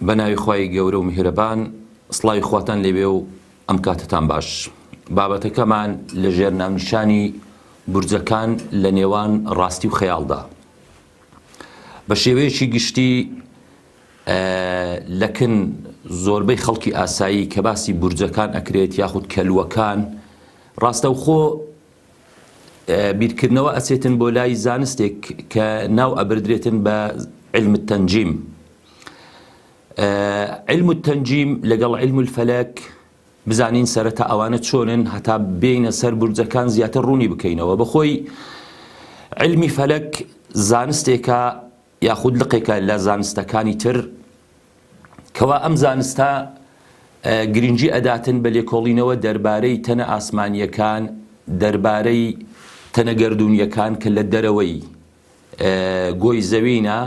بەناوی خوای گەورە و میهرەبان سڵاوی خواتان لێبێ و ئەم کاتەتان باش بابەتەکەمان لە ژێر ناونیشانی بورجەکان لە نێوان ڕاستی و خەیاڵدا بە شێوەیەکی گشتی لەکن زۆربەی خەڵکی ئاسایی کە باسی بورجەکان ئەکرێت یاخود کەلوەکان ڕاستەوخۆ بیرکردنەوە ئەچێتن بۆ لای زانستێک کە ناو ئەبردرێتن بە علم التنجیم علم التنجیم لەگەڵ علم الفلک بزانین سەرەتا ئەوانە چۆنن هەتا بێینە سەر بورجەکان زیاتر ڕوونی بکەینەوە بەخۆی علمی فەلەک زانستێکە یاخود لقێکە لە زانستەکانی تر کەوا ئەم زانستە گرنگی ئەداتن بە لێکۆڵینەوە دەربارەی تەنە ئاسمانییەکان، دەربارەی تەنە گەردوونییەکان کە لە دەرەوەی گۆی زەوینە،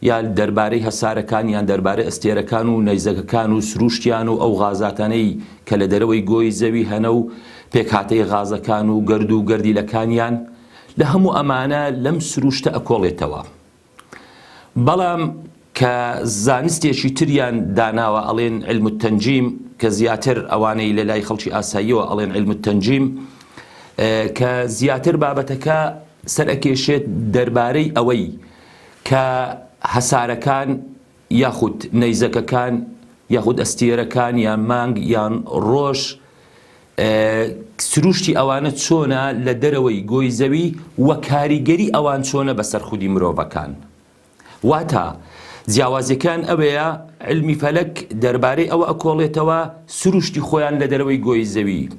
یا دەربارەی هەسارەکان یان دەربارەی ئەستێرەکان و نەیزەکەکان و سرووشتیان و ئەو غازاتانەی کە لە دەرەوەی گۆی زەوی هەنە و پێکهاتەی غازەکان و گەرد و گەردیلەکانیان، لە هەموو ئەمانە لەم سرووشتە ئەکۆڵێتەوە. بەڵام کە زانستێکی تریان داناوە ئەڵێن علم التنجیم کە زیاتر ئەوانەی لە لای خەڵکی ئاساییەوە ئەڵێن علم التنجیم کە زیاتر بابەتەکە سەرئەکێشێت دەربارەی ئەوەی کە هەسارەکان یاخود نەیزەکەکان یاخود ئەستێرەکان یان مانگ یان ڕۆژ سروشتی ئەوانە چۆنە لە دەرەوەی گۆی زەوی و کاریگەری ئەوان چۆنە بەسەر خودی مرۆڤەکان. واتە جیاوازیەکان ئەوەیە علمی فەلەک دەربارەی ئەوە ئەکۆڵێتەوە سروشتی خۆیان لە دەرەوەی گۆی زەوی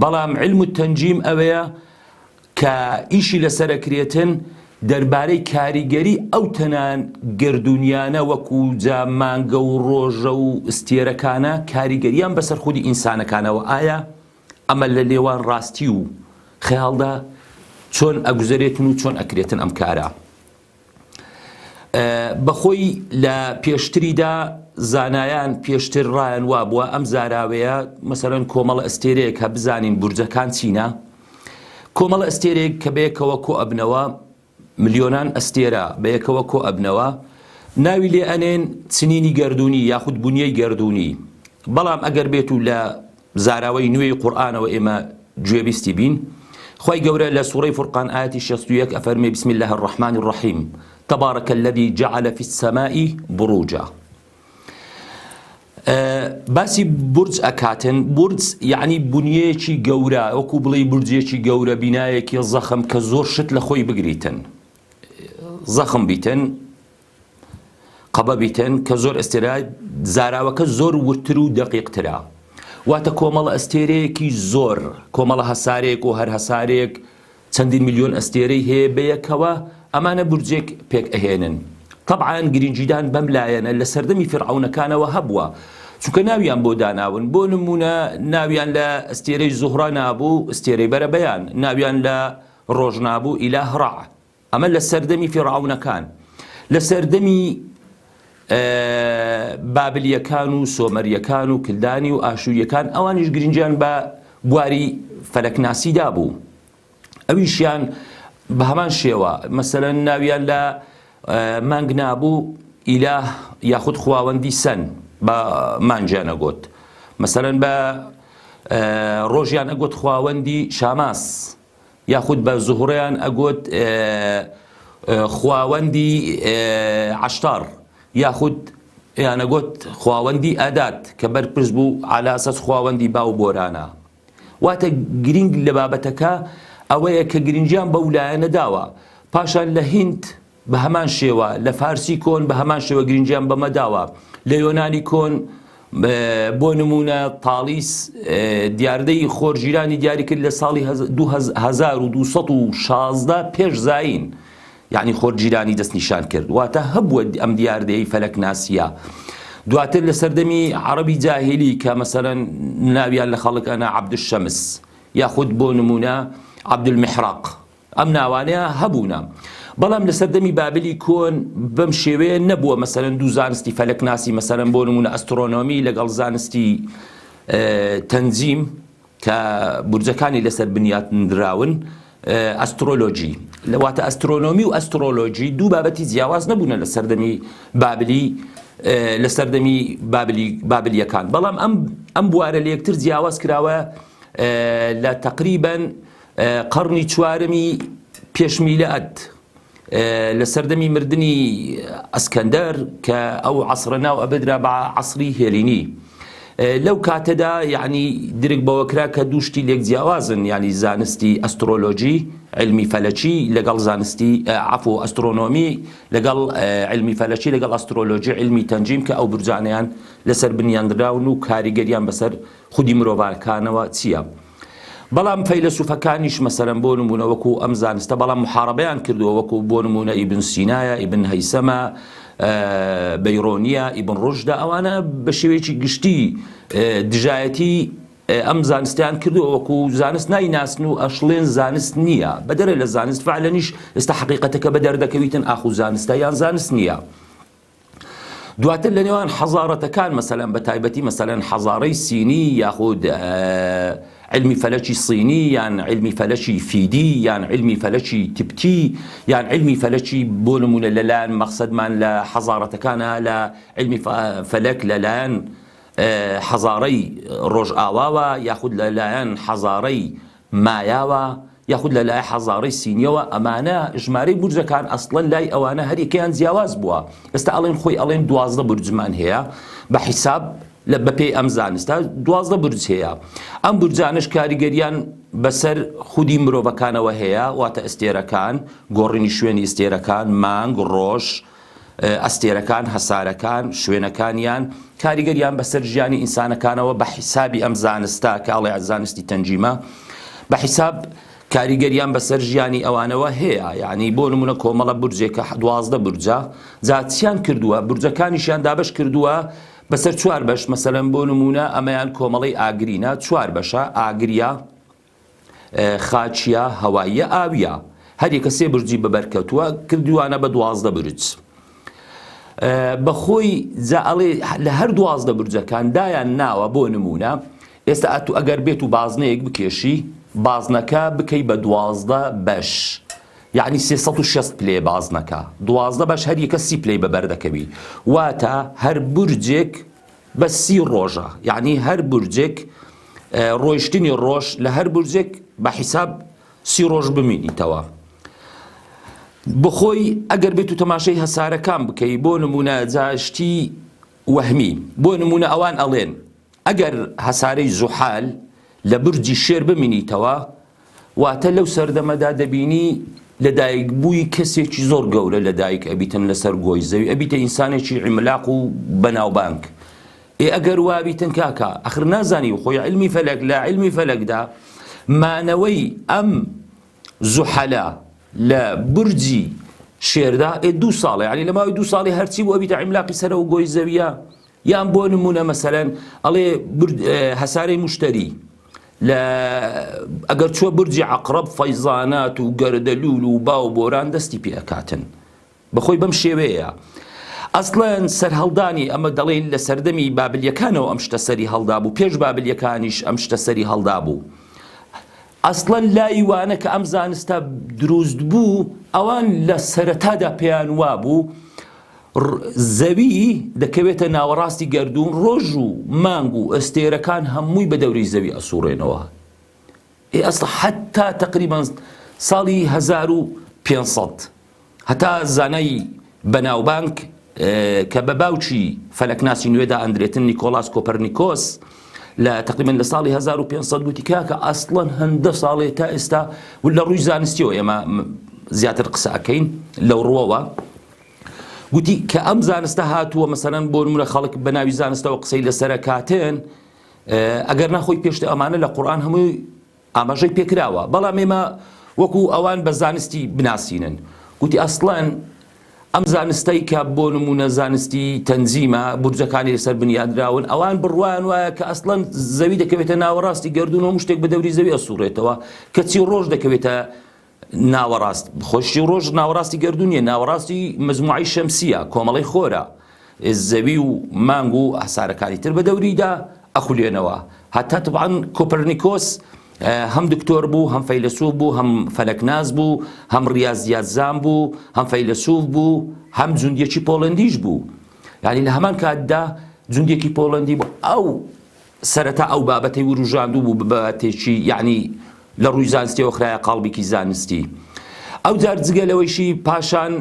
بەڵام علم التنجیم ئەوەیە کە ئیشی لەسەر ئەکرێتن دەربارەی کاریگەری ئەو تەنە گەردوونیانە وەکو جا مانگە و ڕۆژە و ئستێرەکانە کاریگەریان بەسەر خودی ئینسانەکانەوە ئایا ئەمە لە نێوان ڕاستی و خەیاڵدا چۆن ئەگوزەرێتن و چۆن ئەکرێتن ئەم کارە؟ بەخۆی لە پێشتریدا زانایان پێشتر ڕایان وابووە ئەم زاراوەیە مەسەرەن کۆمەڵە ئەستێرەیەک هە بزانین بورجەکان چینە کۆمەڵە ئەستێرەیەک کە بەیەکەوە کۆ ئەبنەوە ملیۆنان ئەستێرە بەیەکەوە کۆ ئەبنەوە ناوی لێ ئەنێن چنینی گەردوونی یاخود بنیەی گەردوونی بەڵام ئەگەر بێت و لە زاراوەی نوێی قورئانەوە ئێمە گوێبیستی بین خوای گەورە لە سوڕەی فورقان ئایەتی 61 ئەفەرمێ بسم الله الرحمن الرحیم تبارك الذي جعل في السماء بروجا باسی بورج ئەکاتن بورج یعنی بنیەیەکی گەورە وەکو بڵێی بورجێکی گەورە بینایەکی زەخم کە زۆر شت لە خۆی بگریتن زەخم بیتن قەبە بیتن کە زۆر ئەستێرە زاراوەکە زۆر وردتر و دەقیقترە واتە کۆمەڵە ئەستێرەیەکی زۆر کۆمەڵە هەسارەیەک و هەر هەسارەیەک چەندین ملیۆن ئەستێرەی هەیە بەیەکەوە ئەمانە بورجێک پێک ئەهێنن تەبعەن گرنگیدان بەم لایەنە لە سەردەمی فیرعەونەکانەوە هەبووە چونکە ناویان بۆ داناون بۆ نمونە ناویان لە ئەستێرەی زوهرە نابوو ئەستێرەی بەرەبەیان ناویان لە ڕۆژ نابوو ئیلاه ڕەع ئەمە لە سەردەمی فیرعەونەکان، لە سەردەمی بابلیەکان و سۆمەریەکان و کلدانی و ئاشوریەکان ئەوانیش گرنگیان بە بواری فەلەکناسی دابوو ئەویشیان بە هەمان شێوە مەسەلەن ناویان لە مانگ نابوو ئیلاه یاخود خواوەندی سەن بە مانگیان ئەگوت مەسەلەن بە ڕۆژیان ئەگوت خواوەندی شاماس یاخود بە زوهرەیان ئەگوت خواوەندی عەشتار یاخود یان ئەگوت خواوەندی ئەداد کە بەرپرس بوو عەلا ئەساس خواوەندی با و بۆرانە واتە گرینگ لە بابەتەکە ئەوەیە کە گرنگیان بەو لایەنە داوە پاشان لە هیند بە هەمان شێوە لە فارسی کۆن بە هەمان شێوە گرنگیان بەمە داوە. لە یۆنانی کۆن بۆ نموونە تاڵیس دیاردەی خۆرگیرانی دیاری کرد لە ساڵی 2216 پێش زایین یعنی خۆرگیرانی دەستنیشان کرد واتە هەبووە ئەم دیاردەی فەلەکناسیە دواتر لە سەردەمی عەڕەبی جاهیلی کە مەسەلەن ناویان لە خەڵک ئەنا عەبدولشەمس یاخود بۆ نموونە عەبدولمیحراق ئەم ناوانە هەبوونە بەڵام لە سەردەمی بابلی کۆن بەم شێوەیە نەبووە مەسەلەن دوو زانستی فەلەکناسی مەسەلەن بۆ نمونە ئەسترۆنۆمی لەگەڵ زانستی تەنجیم کە بورجەکانی لەسەر بنیات نراون ئەسترۆلۆجی لەواتە ئەسترۆنۆمی و ئەسترۆلۆجی دوو بابەتی جیاواز نەبوونە لە سەردەمی بابلی. لە سەردەمی بابلی بابلیەکان بەڵام ئەم ئەم بوارە لە یەکتر جیاواز کراوە لە تەقریبەن قەڕنی چوارەمی پێش میلاد لە سەردەمی مردنی ئەسکەندەر کە ئەو عەسرە ناو ئەبدرا بە عەسری هێلینی لەو کاتەدا یعنی درک بەوە کرا کە دوو شتی لێک جیاوازن یعنی زانستی ئەسترۆلۆجی علمی فەلەکی لەگەڵ زانستی عەفو ئەسترۆنۆمی لەگەڵ علمی فەلەکی لەگەڵ ئەسترۆلۆجی علمی تەنجیم کە ئەو بورجانەیان لەسەر بنیاندراون و کاریگەریان بەسەر خودی مرۆڤەکانەوە چییە؟ بەڵام فەیلەسوفەکانیش مەسەلەن بۆ نموونە وەکو ئەم زانستە بەڵام محاربەیان کردووە وەکو بۆ نموونە ئیبن سینایە، ئیبن هەیسەمە، بەیرۆنیە، ئیبن ڕوشدە ئەوانە بە شێوەیەکی گشتی دژایەتی ئەم زانستیان کردووە وەکو زانست نایناسن و ئەشڵێن زانست نییە بەدەرە لە زانست فعلەنیش ئێستا حەقیقەتەکە بەدەر دەکەویتن ئاخو زانستە یان زانست نییە. دواتر لە نێوان حەزارەتەکان مەسەلەن بە تایبەتی مەسەلەن حەزارەی سینی یاخود علمی فەلەکی سینی یان علمی فەلەکی فیدی یان علمی فەلەکی تبتی یان علمی فەلەکی بۆ نمونە لەلایەن مەقسەدمان لە حەزارەتەکانە لە علمی فەلەک لەلایەن حەزارەی ڕۆژئاواوە یاخود لەلایەن حەزارەی مایاوە یاخود لە لای حەزاڕەی سینیەوە ئەمانە ژمارەی بورجەکان ئەسڵەن لای ئەوانە هەریەکەیان جیاواز بووە ئێستا ئەڵێن خۆی ئەڵێن 12 بورجمان هەیە بە حیساب لە بەپێی ئەم زانستە 12 بورج هەیە ئەم بورجانەش کاریگەریان بەسەر خودی مرۆڤەکانەوە هەیە واتە ئەستێرەکان گۆڕینی شوێنی ئەستێرەکان مانگ ڕۆژ ئەستێرەکان، هەسارەکان، شوێنەکانیان، کاریگەریان بەسەر ژیانی ئینسانەکانەوە بە حیسابی ئەم زانستە کە ئەڵێ زانستی تەنجیمە بە حیساب کاریگەریان بەسەر ژیانی ئەوانەوە هەیە یعنی بۆ نمونە کۆمەڵە بورجێکە 12 بورجە جا چیان کردووە بورجەکانیشیان دابەش کردووە بەسەر چوار بەش مەسەلەن بۆ نمونە ئەمەیان کۆمەڵەی ئاگرینە چوار بەشە ئاگریە خاچیە، هەواییە، ئاویە. هەریەکە سێ برجی بەبەرکەوتووە، کردوویانە بە 12 برج. بەخۆی جا ئەڵێ لە هەر 12 برجەکان دایان ناوە بۆ نمونە ئێستا ئەتو ئەگەر بێت و بازنەیەک بکێشی بازنەکە بکەی بە دوازدە بەش یعنی 360 پلێ بازنەکە دوازدە بەش هەر یەکە سی پلەی بەبەر دەکەوی واتە هەر بورجێک بەس سی ڕۆژە یەعنی هەر بورجێک ڕۆیشتنی ڕۆژ لە هەر بورجێک بە حیساب سی ڕۆژ بمینیتەوە بخۆی ئەگەر بێت و تەماشای هەسارەکان بکەی بۆ نمونە جاشتی وەهمی بۆ نمونە ئەوان ئەڵێن ئەگەر هەسارەی زوحال لە بورجی شێر بمینیتەوە واتە لەو سەردەمەدا دەبینی لەدایکبووی کەسێکی زۆر گەورە لەدایک ئەبیتن لەسەر گۆی زەوی ئەبیتە ئینسانێکی عیملاق و بەناوبانگ ئێ ئەگەر وابیتن کاکە ئەخر نازانی خۆی علمی فەلەک لە علمی فەلەکدا مانەوەی ئەم زوحەلە لە بورجی شێردا ئێ دوو ساڵە یعنی لە ماوەی دوو ساڵی هەرچی بوو ئەبیتە عیملاقی سەرەوە گۆی زەویە یان بۆ نموونە مەسەلەن ئەڵێ هەسارەی موشتەری لە ئەگەر چوە بورجی عەقرەب فەیزانات و گەردەلوول و با و بۆران دەستی پێ ئەکاتن بەخۆی بەم شێوەیە ئەسڵەن سەرهەڵدانی ئەمە دەڵێن لە سەردەمی بابلیەکانەوە ئەم شتە سەری هەڵدا بوو پێش بابلیەکانیش ئەم شتە سەری هەڵدا بوو ئەسڵەن لای وانە کە ئەم زانستە دروست بوو ئەوان لە سەرەتادا پێیان وابوو زەوی دەکەوێتە ناوەڕاستی گەردوون، ڕۆژ و مانگ و ئەستێرەکان هەمووی بە دەوری زەوی ئەسوڕێنەوە. ئێ ئەسڵ حەتا تەقریبەن ساڵی 1500 هەتا زانای بەناوبانگ کە بە باوکی فەلەکناسی نوێ دائەندرێتن نیکۆلاس کۆپەرنیکۆس لە تقریبا لە ساڵی 1500 گوتی کاکە ئەسڵەن هەندە ساڵێ تا ئێستا و لە ڕووی زانستیەوە ئێمە زیاتر قسە ئەکەین لەو ڕووەوە گوتی کە ئەم زانستە هاتووە مەسەلەن بۆ نمونە خەڵک بە ناوی زانستەوە قسەی لەسەرە کاتن ئەگەر ناخۆی پێشتە ئەمانە لە قورآن هەمووی ئاماژەی پێکراوە بەڵام ئێمە وەکو ئەوان بە زانستی بناسینن گوتی ئەسڵەن ئەم زانستەی کە بۆ نمونە زانستی تەنزیمە بورجەکانی لەسەر بنیادراون ئەوان بڕوایان وایە کە ئەسڵەن زەوی دەکەوێتە ناوەڕاستی گەردوون و شتێک بە دەوری زەوی ئەسوڕێتەوە کەچی ڕۆژ دەکەوێتە ناوەڕاست، خۆشی ڕۆژ ناوەڕاستی گەردوون نییە، ناوەڕاستی مەجموعەی شەمسییە، کۆمەڵەی خۆرە، زەوی و مانگ و هەسارەکانی تر بە دەوریدا ئەخولێنەوە. هەتا تەبعەن کۆپەرنیکۆس هەم دکتۆر بوو، هەم فەیلەسوف بوو، هەم فەلەکناس بوو، هەم ڕیازیاتزان بوو، هەم فەیلەسوف بوو، هەم جوندیەکی پۆڵەندیش بوو. یعنی لە هەمان کاتدا جوندێکی پۆڵەندی بوو ئەو سەرەتا ئەو بابەتەی وروژاندوو بوو بە بابەتێکی یعنی لە ڕووی زانستیەوە خرایە قاڵبێکی زانستی ئەوجار جگە لەوەیشی پاشان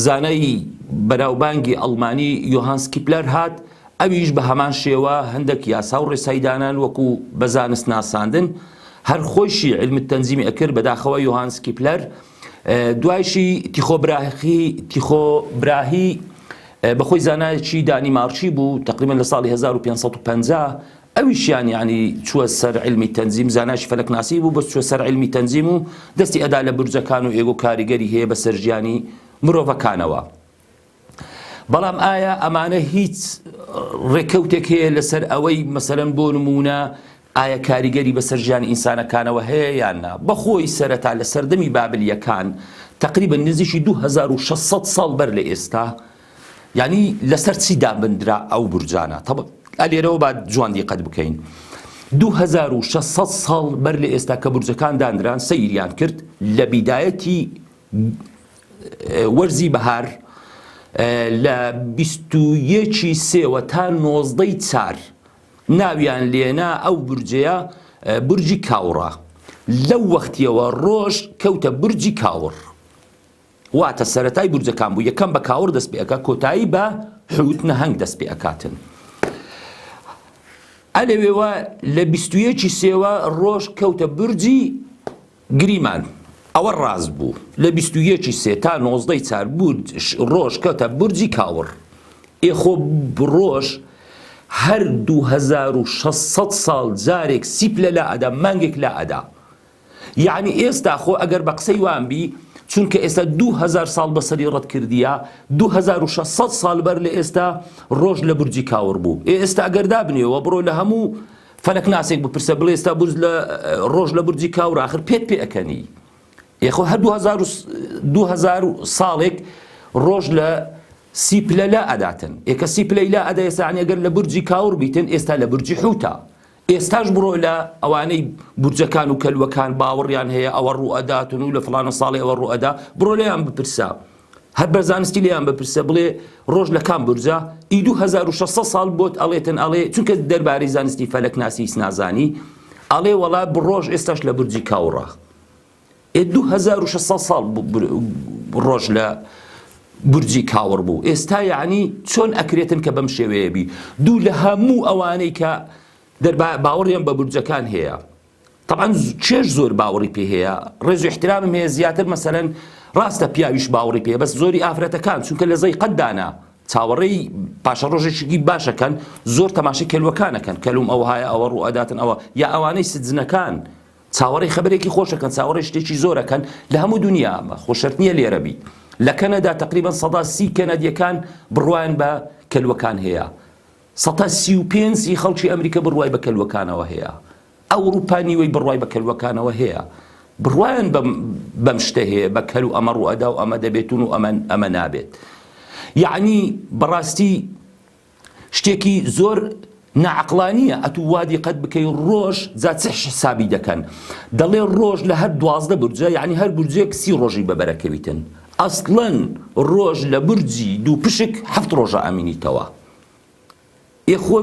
زانای بەناوبانگی ئەڵمانی یۆهانس کیپلەر هات ئەویش بە هەمان شێوە هەندێک یاسا و ڕێسای دانان وەکو بە زانست ناساندن هەر خۆیشی علم التنجیمی ئەکرد بەداخەوە یۆهانس کیپلەر دوایشی تیخۆ براهی تیخۆ براهی بەخۆی زانایەکی دانیمارکی بوو تقریبا لە ساڵی 1550 ئەویشیان یعنی چووە سەر علمی تەنزیم زاناشی فەلەکناسی بوو بەس چووە سەر علمی تەنزیم و دەستی ئەدا لە بورجەکان و ئێگۆ کاریگەری هەیە بەسەر ژیانی مرۆڤەکانەوە. بەڵام ئایا ئەمانە هیچ ڕێکەوتێک هەیە لەسەر ئەوەی مەسەلەن بۆ نموونە ئایا کاریگەری بەسەر ژیانی ئینسانەکانەوە هەیە یان نا؟ بەخۆی سەرەتا لە سەردەمی بابلیەکان تقریبا نزیکی 2600 ساڵ بەر لە ئێستا یعنی لەسەر چی دابندرا ئەو بورجانە تەب ئەلێرەوە با جوان دیقەت بکەین 2600 ساڵ بەر لە ئێستا کە بورجەکان دانران سەیریان کرد لە بیدایەتی وەرزی بەهار لە 21 سێوە تا نۆزدەی چار ناویان لێنا ئەو بورجەیە بورجی کاوڕە لەو وەختیەوە ڕۆژ کەوتە بورجی کاوڕ واتە سەرەتای بورجەکان بوو یەکەم بە کاوڕ دەست پێ ئەکا کۆتایی بە حوت نەهەنگ دەست پێ ئەکاتن ئەلەوێوە لە 21 سێوە ڕۆژ کەوتە بورجی گریمان ئەوە ڕاست بوو لە 21 سێ تا 19 چار بورج ڕۆژ کەوتە بورجی کاوڕ ئێ خۆ ڕۆژ هەر 2600 ساڵ جارێک سی پلە لا ئەدا مانگێک لا ئەدا یەعنی ئێستا خۆ ئەگەر بە قسەی وان بی چونکە ئێستا 2000 ساڵ بەسەری ڕەت کردیە 2600 ساڵ بەر لە ئێستا ڕۆژ لە بورجی کاوڕ بوو ئێ ئێستا ئەگەر دابنێەوە بڕۆ لە هەموو فەلەکناسێک بپرسە بڵێ ئێستا بورج لە ڕۆژ لە بورجی کاوڕ ئاخر پێت پێ ئەکەنی ئێ خۆ هەر 2000 ساڵێک ڕۆژ لە سی پلە لا ئەداتن ئێ کە سی پلەی لا ئەدا ئێستا یانی ئەگەر لە بورجی کاوڕ بیتن ئێستا لە بورجی حوتە ئێستاش بڕۆ لە ئەوانەی بورجەکان و کەلوەکان باوەڕیان هەیە ئەوە ڕوو ئەداتن و لە فڵانە ساڵی ئەوە ڕوو ئەدا بڕۆ لێیان بپرسە هەر بە زانستی لێیان بپرسە بڵێ ڕۆژ لە کام بورجە ئی 2600 ساڵ بۆت ئەڵێتن ئەڵێ چونکە دەربارەی زانستی فەلەکناسی هیچ نازانی ئەڵێ وەڵا ڕۆژ ئێستاش لە بورجی کاوڕە ئێ 2600 ساڵ ڕۆژ لە بورجی کاوڕ بوو ئێستا یعنی چۆن ئەکرێتن کە بەم شێوەیە بی دوو لە هەموو ئەوانەی کە دەربا باوەڕیان بە بورجەکان هەیە طبعا چێژ زۆر باوەڕی پێ هەیە ڕێز و احترامم هەیە زیاتر مەسەلەن ڕاستە پیاویش باوەڕی پێ بەس زۆری ئافرەتەکان چونکە لە زەی قەت دانا چاوەڕێی پاشەڕۆژێکی باشەکەن زۆر تەماشای کەلوەکانەکەن کەلوم ئەوهایە ئەوە ڕوو ئەداتن ئەوە یا ئەوانەی سجنەکان چاوەڕێی خەبەرێکی خۆشەکەن چاوەڕێی شتێکی زۆرەکەن لە هەموو دنیا ئەمە خۆ شەرت نییە لێرە بیت لە کەنەدا تقریبا 30% کەنەدیەکان بڕوایان بە کەلوەکان هەیە 35% ی خەڵکی ئەمریکا بڕوای بە کەلوەکانەوە هەیە ئەوروپا نیوەی بڕوای بە کەلوەکانەوە هەیە بڕوایان بەم شتە هەیە بە کەل و ئەمە ڕوئەدا و ئەمە دەبێتون و ئەمە ئەمە نابێت یعنی بەڕاستی شتێکی زۆر ناعەقڵانیە ئەتوو وا دیقەت بکەی ڕۆژ جا چ حسابی دەکەن دەڵێ ڕۆژ لە هەر 12 بورجە یعنی هەر بورجێک سی ڕۆژی بەبەرەکەویتن ئەسڵەن ڕۆژ لە بورجی دوو پشک هەفت ڕۆژە ئەمینیتەوە ئێ خۆ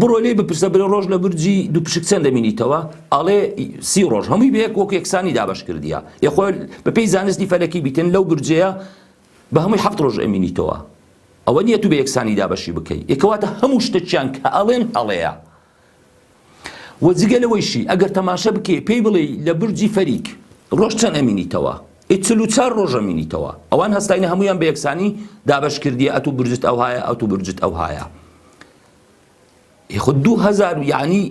بڕۆ لێ بپرسە بڵێ ڕۆژ لە بورجی دوو پشک چەند دەمینیتەوە ئەڵێ سی ڕۆژ هەمووی بەیەک وەکو یەکسانی دابەش کردیە ئێ خۆ بەپێی زانستی فەلەکی بیتن لەو بورجەیە بە هەمووی هەفت ڕۆژ ئەمینیتەوە ئەوە نیە تو بە یەکسانی دابەشی بکەی ئێ کەواتە هەموو شتەکیان کە ئەڵێن هەڵەیە وە جگە لەوەیشی ئەگەر تەماشە بکەی پێی بڵێی لە بورجی فەریک ڕۆژ چەند ئەمینیتەوە ئێ 44 ڕۆژ ئەمینیتەوە ئەوان هەستاینە هەمویان بە یەکسانی دابەش کردیە ئەتو بورجت ئەوهایە ئەتو بورجت ئەوهایە ئێ خۆ 2000 یعنی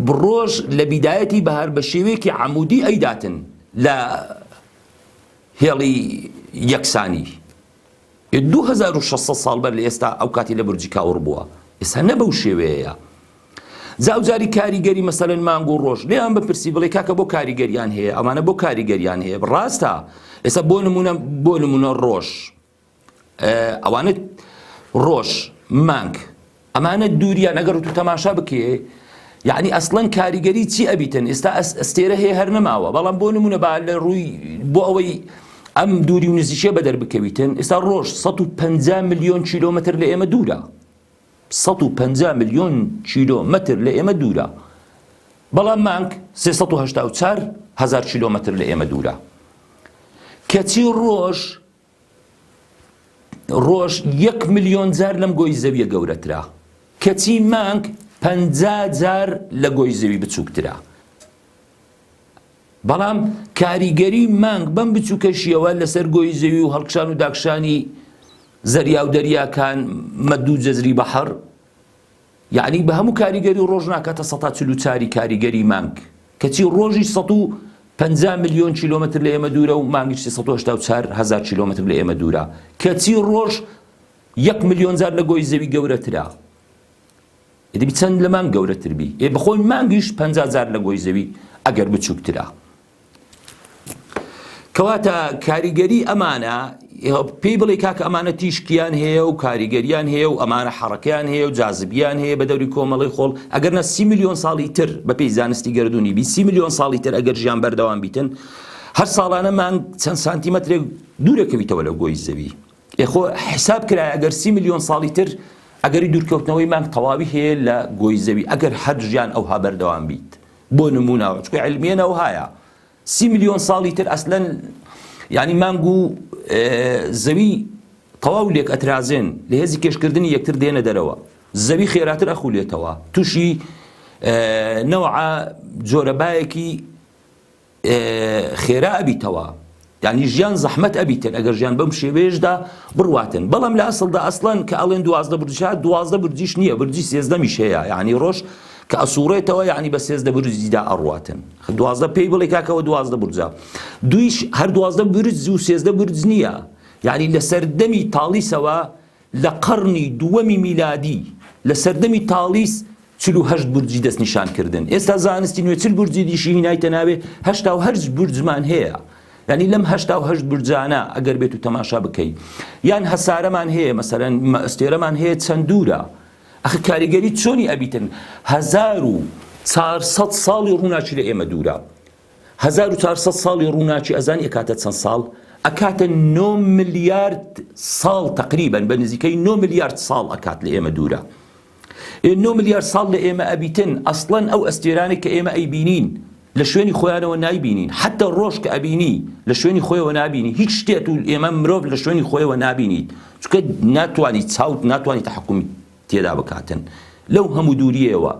ڕۆژ لە بیدایەتی بەهار بە شێوەیەکی عەمودی ئەیداتن لە هێڵی یەکسانی 2600 ساڵ بەر لە ئێستا ئەو کاتی لە بورجی کاوڕ بووە ئێستا نە بەو شێوەیەیە جا ئەو جاری کاریگەری مەسەلەن مانگ و ڕۆژ لێیان بپرسی بڵێ کاکە بۆ کاریگەریان هەیە ئەمانە بۆ کاریگەریان هەیە ڕاستە ئێستا بۆ نمونە بۆ نمونە ڕۆژ ئەوانە ڕۆژ مانگ ئەمانە دووریان ئەگەر تو تەماشا بکێ یعنی ئەسڵەن کاریگەری چی ئەبیتن ئێستا ئەستێرە هەیە هەر نەماوە بەڵام بۆ نمونە با لە ڕووی بۆ ئەوەی. ئەم دووری و نزیکیە بەدەر بکەویتن ئێستا ڕۆژ 150 ملیۆن کیلۆمەتر لە ئێمە دوورە 150 ملیۆن کیلۆمەتر لە ئێمە دوورە بەڵام مانگ 384 هزار کیلۆمەتر لە ئێمە دوورە کەچی ڕۆژ ڕۆژ یەک ملیۆن جار لەم گۆی زەویە گەورەترە کەچی مانگ 50 جار لە گۆی زەوی بچووکترە بەڵام کاریگەری مانگ بەم بچووکەشیەوە لەسەر گۆی زەوی و هەڵکشان و داکشانی زەریا و دەریاکان مەد و جەزری بەحر یعنی بە هەموو کاریگەری ڕۆژ ناکاتە سەتا 44 کاریگەری مانگ کەچی ڕۆژی 150 ملیۆن کیلۆمەتر لە ئێمە دوورە و مانگیش 384 هزار کیلۆمەتر لە ئێمە دوورە کەچی ڕۆژ یەک ملیۆن جار لە گۆی زەوی گەورەترە ئێ دەبی چەند لە مانگ گەورەتر بی؟ ئێ بەخۆی مانگیش 50 جار لە گۆی زەوی ئەگەر بچووکترە. کەواتە کاریگەری ئەمانە پێی بڵێ کاکە ئەمانە تیشکیان هەیە و کاریگەریان هەیە و ئەمانە حەڕەکەیان هەیە و جازبیان هەیە بە دەوری کۆمەڵی خۆڵ ئەگەر نە سی میلیۆن ساڵی تر بە پێی زانستی گەردوونی بی سی میلیۆن ساڵی تر ئەگەر ژیان بەردەوام بیتن هەر ساڵانە مانگ چەند سانتیمەترێک دوورەکەویتەوە لە گۆی زەوی ئێ خۆ حیساب کرایە ئەگەر سی ملیۆن ساڵی تر ئەگەری دوورکەوتنەوەی مانگ تەواوی هەیە لە گۆی زەوی ئەگەر هەر ژیان ئەوها بەردەوام بیت بۆ نمونە چونکە علمیەن ئەوهایە سی ملیۆن ساڵی تر ئەسلەن یعنی مانگ و زەوی تەواو لێک ئەترازێن لە هێزی کێشکردنی یەکتر دێنە دەرەوە زەوی خێراتر ئەخولێتەوە تووشی نەوعە جۆرە بایەکی خێرا ئەبیتەوە یانی ژیان زەحمەت ئەبیتن ئەگەر ژیان بەم شێوەیەشدا بڕواتن بەڵام لە ئەسڵدا ئەسڵەن کە ئەڵێن 12 برج 12 برجیش نییە برجی سێزدەمیش هەیە یعنی ڕۆژ کە ئەسوڕێتەوە یعنی بە سێزدە برجیدا ئەڕواتن 12 پێی بڵێ کاکەوە 12 برجە دویش هەر 12 برج و سێزدە برج نییە یعنی لە سەردەمی تاڵیسەوە لە قەڕنی دووەمی میلادی لە سەردەمی تاڵیس 48 بورجی دەستنیشان کردن ئێستا زانستی نوێ 40 بورجی دیشی هینایتە ناوێ 88 بورجمان هەیە یعنی لەم 88 بورجانە ئەگەر بێت و تەماشا بکەی یان هەسارەمان هەیە مەسەرەن ئەستێرەمان هەیە چەند دوورە ئەخ کاریگەری چۆنی ئەبیتن 1400 ساڵی ڕووناکی لە ئێمە دوورە 1400 ساڵی ڕووناکی ئەزانی ئەکاتە چەند ساڵ؟ ئەکاتە 9 ملیارد ساڵ تقریبا بە نزیکەی 9 ملیارد ساڵ ئەکات لە ئێمە دوورە. ئێ نۆ ملیار ساڵ لە ئێمە ئەبیتن ئەسڵەن ئەو ئەستێرانەی کە ئێمە ئەیبینین لە شوێنی خۆیانەوە نایبینین حەتە ڕۆژ کە ئەبینی لە شوێنی خۆیەوە نابینی هیچ شتێت و ئێمە مرۆڤ لە شوێنی خۆیەوە نابینیت چونکە ناتوانی چاوت ناتوانی تەحەکومی تێدا بکاتن لەو هەموو دووریەوە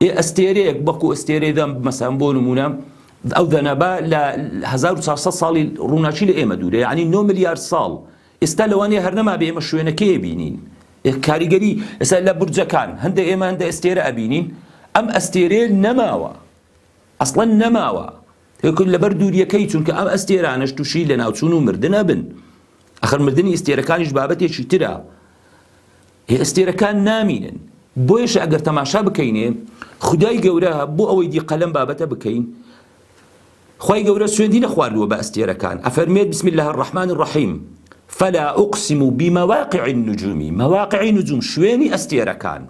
ئێ ئەستێرەیەک بەکو ئەستێرەی دەم مەسەن بۆ نمونە ئەو دەنەبە لە 1400 ساڵی ڕووناکی لە ئێمە دوورە یعنی 9 ملیار ساڵ ئێستا لەوانەیە هەر نەمابێ ئێمە شوێنەکەی بینین کاریگەری ئێستا لە بورجەکان هەندە ئێمە هەندە ئەستێرە ئەبینین ئەم ئەستێرەیە نەماوە ئەسڵەن نەماوە لەبەر دووریەکەی چونکە ئەم ئەستێرانەش تووشی لە ناوچوون و مردن ئەبن ئەخر مردنی ئەستێرەکانیش بابەتێکی ترە ئەستێرەکان نامینن بۆیش ئەگەر تەماشا بکەینێ خدای گەورە بۆ ئەوەی دی قەلەم بابەتە بکەین خوای گەورە سوێندی نەخواردووە بە ئەستێرەکان ئەفەرموێت بسم اللە الرحمن الرحیم فلا اقسم بمواقع النجوم مواقع نجوم شوێنی ئەستێرەکان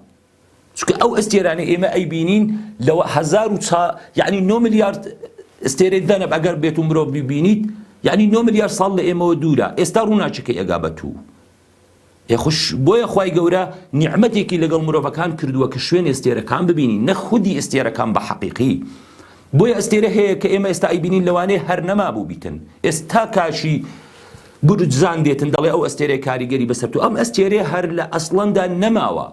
چونکە ئەو ئەستێرانەی ئێمە ئەیبینین لەوە هەزار و چا یعنی نۆ ملیارد ئەستێرەی دەنەب ئەگەر بێت و مرۆڤ ببینیت یعنی نۆ ملیار ساڵ لە ئێمەوە دوورە ئێستا ڕووناکیەکەی ئەگا بە توو ئێ خوش بۆیە خوای گەورە نیعمەتێکی لەگەڵ مرۆڤەکان کردووە کە شوێن ئەستێرەکان ببینین نە خودی ئەستێرەکان بە حەقیقی بۆیە ئەستێرە هەیە کە ئێمە ئێستا ئەیبینین لەوانەیە هەر نەمابوو بیتن ئێستا کاشی بورجزان دێتن دەڵێ ئەو ئەستێرەیە کاریگەری بەسەر تو ئەم ئەستێرەیە هەر لە ئەسڵەندا نەماوە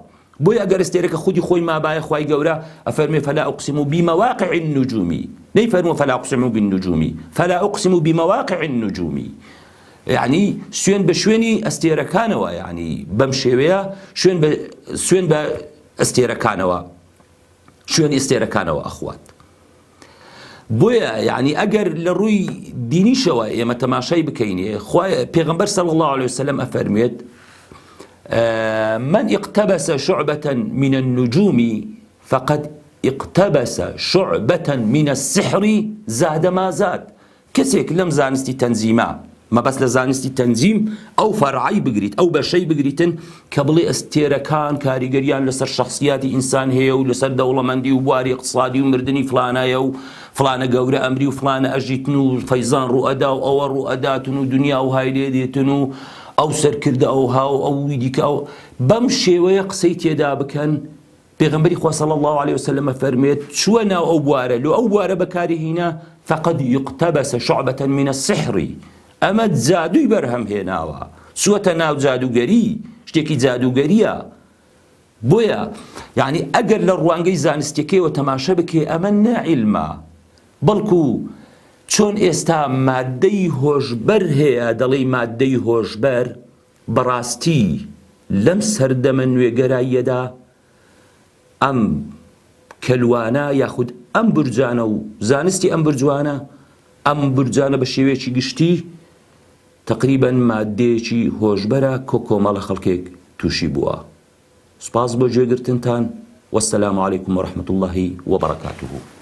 بۆیە ئەگەر ئەستێرەکە خودی خۆی مابایە خوای گەورە ئەفەرمێ فلا اقسم بمواقع النجوم نەیفەرمووە فلا اقسم بالنجوم فلا اقسم بمواقع النجوم یعنی سوێن بە شوێنی ئەستێرەکانەوە یعنی بەم شێوەیە شوێن بە سوێن بە ئەستێرەکانەوە شوێن ئەستێرەکانەوە ئەخوات بۆیە یعنی ئەگەر لە ڕووی دینیشەوە ئێمە تەماشای بکەینێ خوای پێغەمبەر صلی الله علیه وسلم ئەفەرموێت من اقتبس شعبة من النجوم فقد اقتبس شعبة من السحر زاد ما زاد کەسێک لەم زانستی تەنزیمە. مەبەست لە زانستی تەنجیم ئەو فەرعەی بگریت، ئەو بەشەی بگریتن کە بڵێ ئەستێرەکان کاریگەریان لەسەر شەخسیاتی ئینسان هەیە و لەسەر دەوڵەمەندی و بواری ئیقتسادی و مردنی فڵانەیە و فڵانە گەورە ئەمری و فڵانە ئەژیتن و فەیزان ڕووئەدا و ئەوە ڕووئەداتن و دنیا وهای لێ دێتن و ئەو سەرکردە ئەوها و ئەوی دیکە ئەو بەم شێوەیە قسەی تێدا بکەن. پێغەمبەری خوا صلی اللە علیە وسلم ئەفەرموێت چووە ناو ئەو بوارە لۆ ئەو بوارە بەکاری هینا فقد اقتبس شعبة من السحر ئەمە جادووی بەرهەم هێناوە چووەتە ناو جادووگەری شتێکی جادووگەریە بۆیە یعنی ئەگەر لە ڕوانگەی زانستیەکەیەوە تەماشە بکەی ئەمە نە عیلمە بەڵکو چۆن ئێستا مادەی هۆشبەر هەیە دەڵێی مادەی هۆشبەر بەڕاستی لەم سەردەمە نوێگەراییەدا ئەم کەلوانە یاخود ئەم بورجانە و زانستی ئەم برجوانە ئەم بورجانە بە شێوەیەکی گشتی تقریبا مادەیەکی هۆشبەرە کۆ کۆمەڵە خەڵکێک تووشی بووە. سوپاس بۆ گوێگرتنتان والسلام علیکم ورحمة اللە وبرکاته.